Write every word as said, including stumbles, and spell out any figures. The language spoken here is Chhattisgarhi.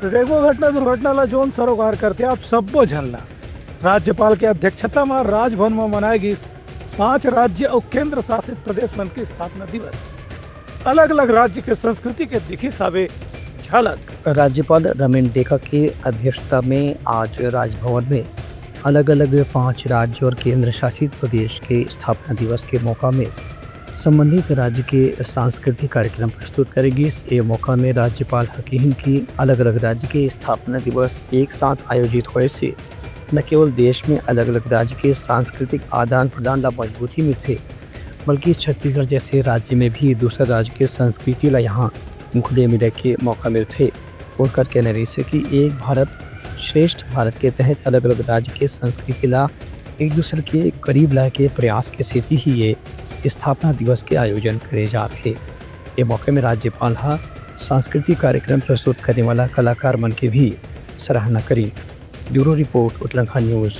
रेगवा घटना दुर्घटना ला जोन सरोकार करथे आप सब्बो झन ला, राज्यपाल के अध्यक्षता म राजभवन म मनाए गिस पांच राज्य अउ केंद्र शासित प्रदेश मन के स्थापना दिवस। अलग-अलग राज्य के संस्कृति के दिखिस हावे झलक। राज्यपाल रमेन डेका के अध्यक्षता में आज राजभवन में अलग-अलग पांच राज्य और केंद्र शासित प्रदेश के स्थापना दिवस के मौका में संबंधित राज्य के सांस्कृतिक कार्यक्रम प्रस्तुत करे गिस। ये मौका में राज्यपाल ह किहिन कि अलग-अलग राज्य के स्थापना दिवस एक साथ आयोजित होए से न केवल देश में अलग-अलग राज्य के सांस्कृतिक आदान-प्रदान ला मजबूती मिलथे, बल्कि छत्तीसगढ़ जैसे राज्य में भी दूसर राज्य के संस्कृति ला यहाँ घुले मिले के मौका मिलथे। ओकर कहना रहिस हे कि एक भारत श्रेष्ठ भारत के तहत अलग-अलग राज्य के संस्कृति ला एक दूसर के करीब लाए के प्रयास के सेती ही ये स्थापना दिवस के आयोजन करे जात हे। ये मौके में राज्यपाल ह सांस्कृतिक कार्यक्रम प्रस्तुत करने वाला कलाकार मन के भी सराहना करी। Bureau report, Utlangha news.